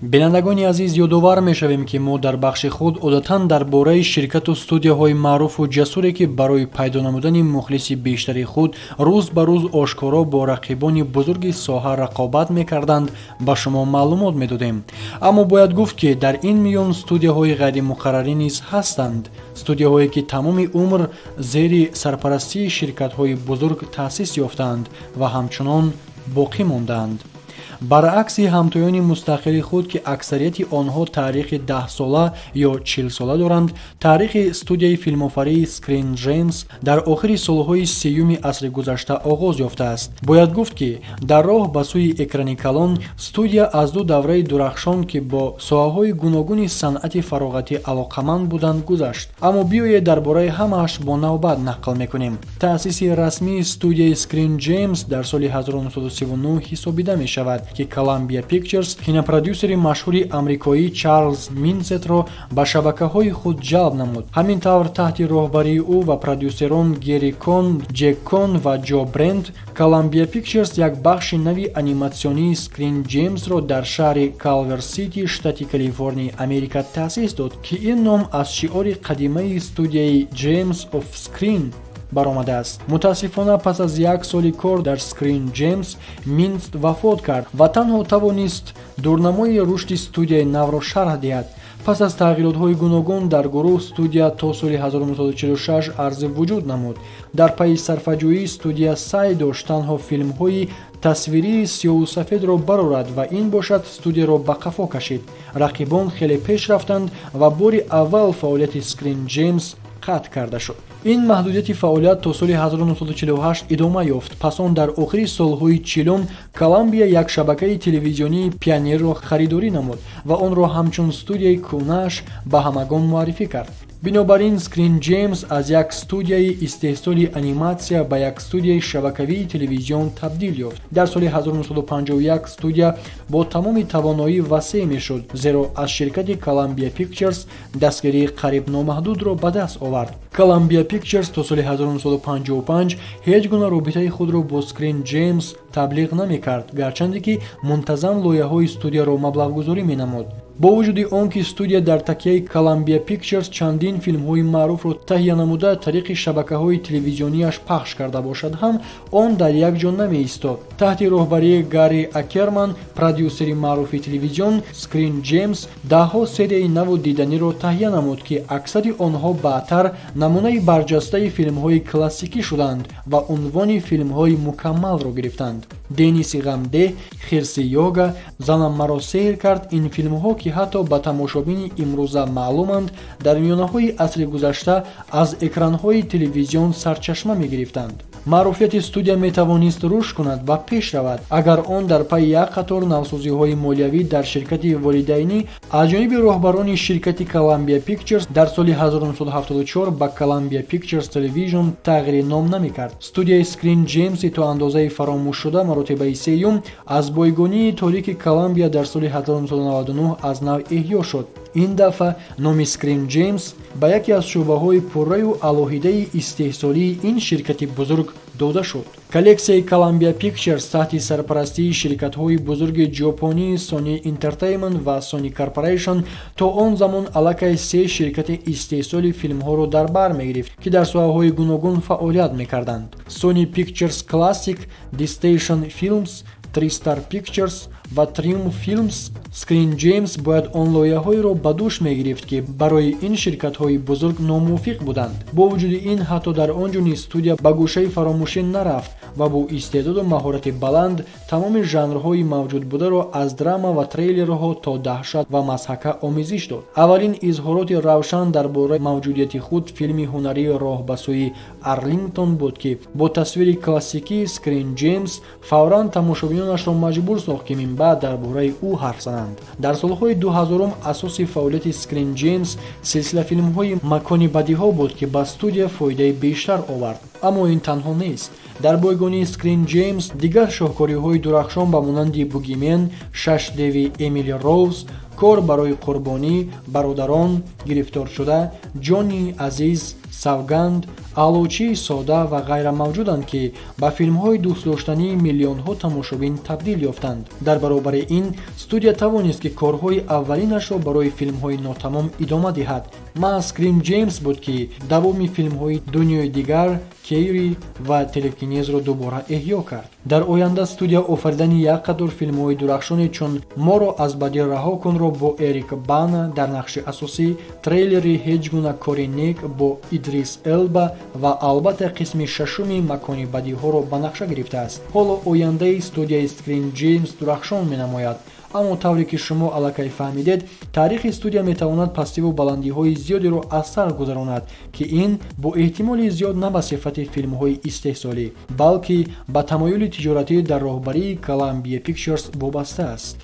Бинандагони азиз, ёдовар мешавем, ки мо дар бахши худ одатан дар бораи ширкату студияҳои маъруфу ҷасуре, ки барои пайдо намудани мухлиси бештари худ рӯз ба рӯз ошкоро бо рақибони бузурги соҳа рақобат мекарданд, ба шумо маълумот медодем. Аммо бояд гуфт, ки дар ин миён студияҳои ғайримуқаррарӣ низ ҳастанд, студияҳое, ки тамоми умр зери сарпарастии ширкатҳои бузург таъсис ёфтаанд ва ҳамчунон боқӣ мондаанд. Баръакси ҳамтоёни мустақили худ, ки аксарияти онҳо таърихи 10-сола ё 40-сола доранд, таърихи студияи филмофарии Screen Gems дар охири солҳои 30-юми асри гузашта оғоз ёфтааст. Бояд гуфт, ки дар роҳ ба сӯи экрани калон студия аз ду давраи дурахшон, ки бо соҳаҳои гуногуни санъати фароғатӣ алоқаманд буданд, гузашт. Аммо биёед, дар бораи ҳамааш бо навбат нақл мекунем. Таъсиси расмии студияи Screen Gems дар соли 1939 ҳисобида мешавад, ки Columbia Pictures кинопродюсери машҳури амрикоӣ Чарлз Минсетро ба шабакаҳои худ ҷалб намуд. Ҳамин тавр, таҳти роҳбарии ӯ ва продюсерон Гери Кон, Ҷек Кон ва Ҷо Брент, Columbia Pictures як бахши нави аниматсионии Screen Gems-ро дар шаҳри Калвер Сити, штати Калифорнияи Америка таъсис дод, ки ин ном аз шиори қадимаи студияи Gems of Screen баромадааст. Мутаассифона, пас аз як соли кор дар Screen Gems Минст вафот кард ва танҳо тавонист дурнамои рушди студияи навро шарҳ диҳад. Пас аз тағйиротҳои гуногун дар гурӯҳ, студия то соли 1946 арзи вуҷуд намуд. Дар пайи сарфаҷӯӣ студия саъй дошт танҳо филмҳои тасвирии сиёҳу сафедро барорад ва ин бошад студияро ба қафо кашид. Рақибон хеле пеш рафтанд ва бори аввал фаъолияти Screen Gems қатъ карда шуд. Ин маҳдудияти фаъолият то соли 1948 идома ёфт. Пас он дар охири солҳои 40-ум Коламбия як шабакаи телевизионии Пионерро харидорӣ намуд ва онро ҳамчун студияи кӯҳнааш ба ҳамагон муаррифӣ кард. Бинобар ин, Screen Gems аз як студияи истеҳсоли аниматсия ба як студияи шабакавии телевизион табдил ёфт. Дар соли 1951 студия бо тамоми тавоноӣ васеъ мешуд, зеро аз ширкати Columbia Pictures дастгирии қариб номаҳдудро ба даст овард. Columbia Pictures то соли 1955 ҳеҷ гуна робитаи худро бо Screen Gems таблиғ намекард, гарчанде ки мунтазам лоиҳаҳои студияро маблағгузорӣ менамуд. Бо вуҷуди он ки студия дар такяи Columbia Pictures чандин филмҳои маъруфро таҳия намуда, тариқи шабакаҳои телевизионияш пахш карда бошад ҳам, он дар як ҷо намеистод. Таҳти роҳбарии Гарри Акерман, продюсери маъруфи телевизион, Screen Gems даҳҳо серияи наву диданиро таҳия намуд, ки аксари онҳо баъдтар намунаи барҷастаи филмҳои классикӣ шуданд ва унвони филмҳои мукаммалро гирифтанд. Дениси ғамдеҳ, Хирси йога, Занам маро сеҳр кард. Ин филмҳо, ки ҳатто ба тамошобини имрӯза маълуманд, дар миёнаҳои асри гузашта аз экранҳои телевизион сарчашма мегирифтанд. Маъруфияти студия метавонист рушд кунад ва пеш равад, агар он дар пайи як қатор навсозиҳои молиявӣ дар ширкати волидайнӣ аз ҷониби роҳбарони ширкати Columbia Pictures дар соли 1974 ба Columbia Pictures Television тағйири ном намекард. Студияи Screen Gems то андозаи фаромӯшшуда маротибаи сеюм аз бойгонии торики Columbia дар соли 1999 аз нав эҳё шуд. Ин дафъа номи Screen Gems ба яке аз шӯъбаҳои пурраю алоҳидаи истеҳсолии ин ширкати бузург дода шуд. Коллексияи Columbia Pictures таҳти сарпарастии ширкатҳои бузурги ҷопонии Sony Entertainment ва Sony Corporation то он замон аллакай се ширкати истеҳсоли филмҳоро дар бар мегирифт, ки дар соҳаҳои гуногун фаъолият мекарданд: Sony Pictures Classic, D'Station Films, TriStar Pictures ва Triumph Films. Screen Gems бояд он лоиҳаҳоеро ба дӯш мегирифт, ки барои ин ширкатҳои бузург номувофиқ буданд. Бо вуҷуди ин, ҳатто дар он ҷо низ студия ба гӯшаи фаромӯшӣ нарафт ва бо истеъдоду маҳорати баланд тамоми жанрҳои мавҷудбударо, аз драма ва триллерҳо то даҳшат ва мазҳака, омезиш дод. Аввалин изҳороти равшан дар бораи мавҷудияти худ филми ҳунарии «Роҳ ба сӯи Арлингтон» буд, ки бо тасвири классикии Screen Gems фавран тамошобинонашро маҷбур сохт, ки минбаъд дар бораи ӯ ҳарф зананд. Дар солҳои 2000-ум асоси фаъолияти Screen Gems силсилафилмҳои «Макони бадиҳо» буд, ки ба студия фоидаи бештар овард. Аммо ин танҳо нест. Дар бойгонии Screen Gems дигар шоҳкориҳои дурахшон ба монанди «Бугимен», «Шаш деви Эмили Роуз», «Кор барои қурбонӣ», «Бародарон», «Гирифторшуда», «Ҷони азиз», «Савганд», Аълочии сода ва ғайра мавҷуданд, ки ба филмҳои дӯстдоштании миллионҳо тамошобин табдил ёфтанд. Дар баробари ин, студия тавонист, ки корҳои аввалинашро барои филмҳои нотамом идома диҳад. Маҳз Скрин Ҷеймс буд, ки давоми филмҳои «Дунёи дигар», «Керри» ва «Телекинезро» дубора эҳё кард. Дар оянда студия офаридани як қатор филмҳои дурахшоне, чун «Моро аз бадӣ раҳо кун»-ро бо Эрик Бана дар нақши асосӣ, трейлери «Ҳеҷ гуна кори нек» бо Идрис Элба ва албатта қисми шашуми «Макони бадиҳоро» ба нақша гирифтааст. Ҳоло ояндаи студияи Скрин Ҷеймс дурахшон менамояд. Аммо тавре ки шумо аллакай фаҳмидед, таърихи студия метавонад пастиву баландиҳои зиёдеро аз сар гузаронад, ки ин бо эҳтимоли зиёд на ба сифати филмҳои истеҳсолӣ, балки ба тамоюли тиҷоратӣ дар роҳбарии Columbia Pictures вобаста аст.